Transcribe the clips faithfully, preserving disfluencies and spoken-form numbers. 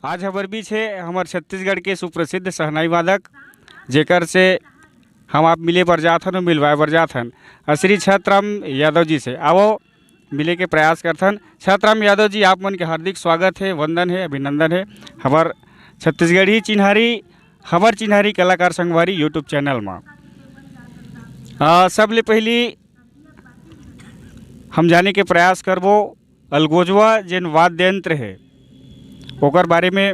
आज हमर बीच हे हमर छत्तीसगढ़ के सुप्रसिद्ध शहनाई वादक, जेकर से हम आप मिले बर जात हन अउ मिलवाए बर जात हन, अ, श्री छतराम यादव जी से। आवो, मिले के प्रयास करथन। छतराम यादव जी, आप मन के हार्दिक स्वागत हे, वंदन हे, अभिनंदन हे हमर छत्तीसगढ़ी चिन्हारी, हमर चिन्हारी कलाकार संगवारी YouTube चैनल म। अ, सबले पहिली हम जाने के प्रयास करबो, अलगोजवा जेन वाद्य यंत्र हे, ओकर बारे में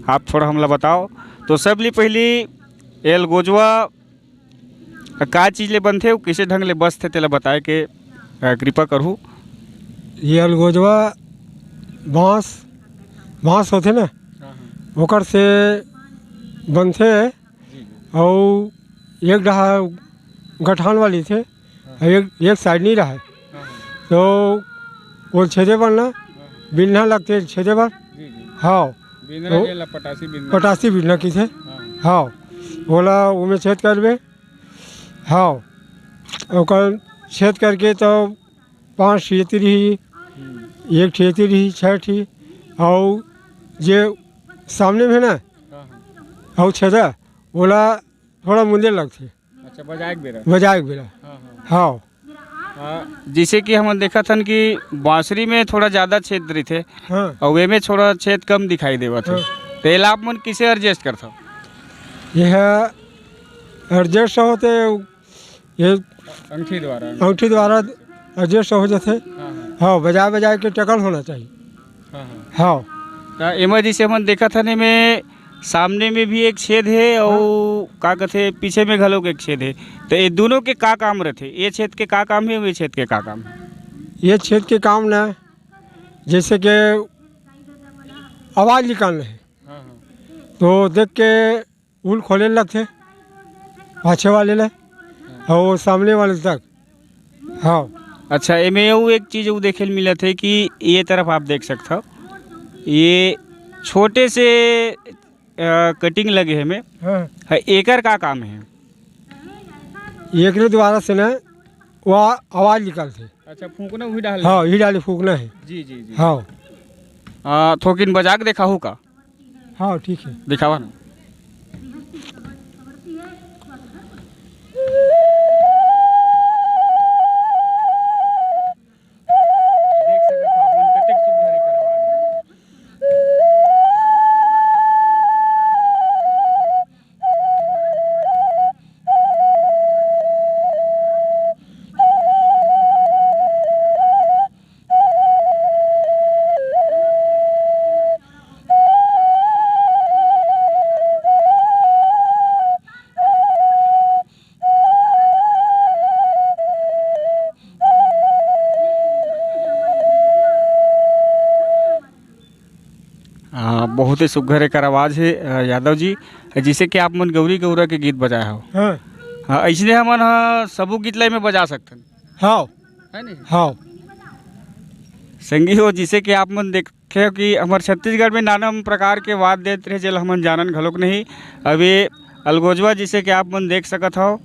आप थोड़ा हमला बताओ। तो सबले पहिली, ये अलगोजवा का चीज ले बनथे अउ कइसे ढंग ले बजथे, तेला बताए के, अ, कृपा करहू। ये अलगोजवा बांस, बांस होथे ना, हाँ, हाँ। ओकर से बनथे। जी, जी। अउ एक डहा गठान वाली थे, हाँ। अउ एक, एक साइड नहीं रहा है। हाँ, हाँ। तो वो छेदे बर ना, हाँ। बिन्ना लगथे छेदे बर। जी, जी। हाँ। बिन्ना तो जेला पटासी बिन्ना। पटासी बिन्ना किथे। हाँ। हाँ। ओला ओमे छेद करबे। हाँ। ओकर छेद करके तो पांच ठी एती रही, हम्म। एक ठी एती रही, छह ठी, अउ जे सामने में ना, हाँ, हाँ। अउ छेदा, ओला थोड़ा मुंदे लगथे। अच्छा, बजाए के बेरा। बजाए के बेरा। हाँ, हाँ। हाँ। हाँ, जैसे कि हमन देखत हन कि बांसुरी में थोड़ा ज्यादा छेद रहिथे, हाँ। अउ एमे थोड़ा छेद कम दिखाई देवत हे। हाँ। तो एला आप मन किसे एडजस्ट करथव? यह एडजस्ट होते ये अंगठी द्वारा। अंगठी द्वारा एडजस्ट हो जाथे। हाँ, हाँ। हाँ, बजाए, बजाए के टकल होना चाहिए। हाँ, हाँ। हाँ। त एमा जैसे हमन देखत हन, एमे सामने में भी एक छेद हे अउ हाँ। का कथे, पीछे में घलो एक छेद हे। त ये दोनों के का काम रथे? ये छेद के का काम हे, ये छेद के का काम हे? ये छेद के काम ना, जैसे कि आवाज निकालना है, हाँ, हाँ। तो देख के उल खोले लगथे पाछे वाले ले अउ सामने वाले तक। हाँ। अच्छा, एमे अउ एक चीज अउ देखे ल मिलत हे कि ये तरफ आप देख सकत हव, ये छोटे से, अ, कटिंग लगे हे एमे। हाँ। हाँ, एकर का काम हे? एकरे द्वारा से ना वो आवाज निकालथे। अच्छा, फूंकना वही डाल। हाँ, यही डाले फूंकना है। जी, जी, जी। हाँ। आ, थोकिन बजा के देखाहू का? हाँ, ठीक है। दिखावा ना। देख सकत हो आप मन, कतेक सुग्घर एकर आवाज है। हाँ, बहुत ही सुघर एकर आवाज हे, अ, यादव जी। जैसे कि आप मन गौरी गौरा के गीत बजाए हो। हाँ। हाँ, अइसने हमन ह सबो गीत ला एमे बजा सकथन। हाँ। है नहीं? हाँ। संगी हो, जैसे कि आप मन देखे हो कि हमर छत्तीसगढ़ में नाना प्रकार के वाद्य यंत्र हे, जेला हमन जानन घलोक नहीं। अब ये अलगोजवा, जैसे कि आप मन देख सकत हो,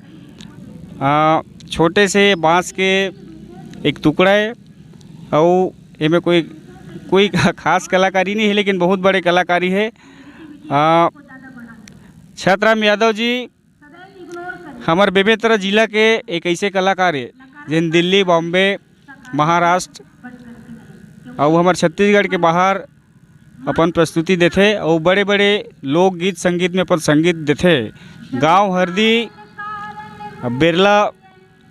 आ, छोटे से बांस के एक टुकड़ा है, अउ एमे कोई, कोई खास कलाकारी नहीं है, लेकिन बहुत बड़े कलाकारी है। आ, छतराम यादव जी हमर बेमेतरा जिला के एक ऐसे कलाकार हे, जेन दिल्ली, बॉम्बे, महाराष्ट्र अउ हमर छत्तीसगढ़ के बाहर अपन प्रस्तुति देथे अउ बड़े-बड़े लोकगीत संगीत में अपन संगीत देथे। गांव हरदी बेरला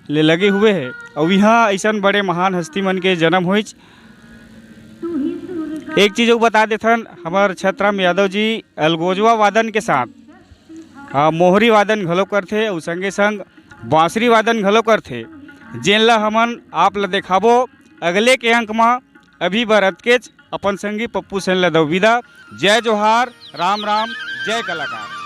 ले लगे हुए हे अउ इहाँ अइसन बड़े महान हस्ती मन के जन्म होइच। एक चीज अउ बता देथन, हमर छतराम यादव जी अलगोजवा वादन के साथ, आ, मोहरी वादन घलो करथे अउ संगे संग बांसुरी वादन घलो करथे, जेन ला हमन आप ला देखाबो अगले के अंक म। अभी बर अतकेच, अपन संगी पप्पू सेन ला दव विदा। जय जोहार, राम राम, जय कलाकार।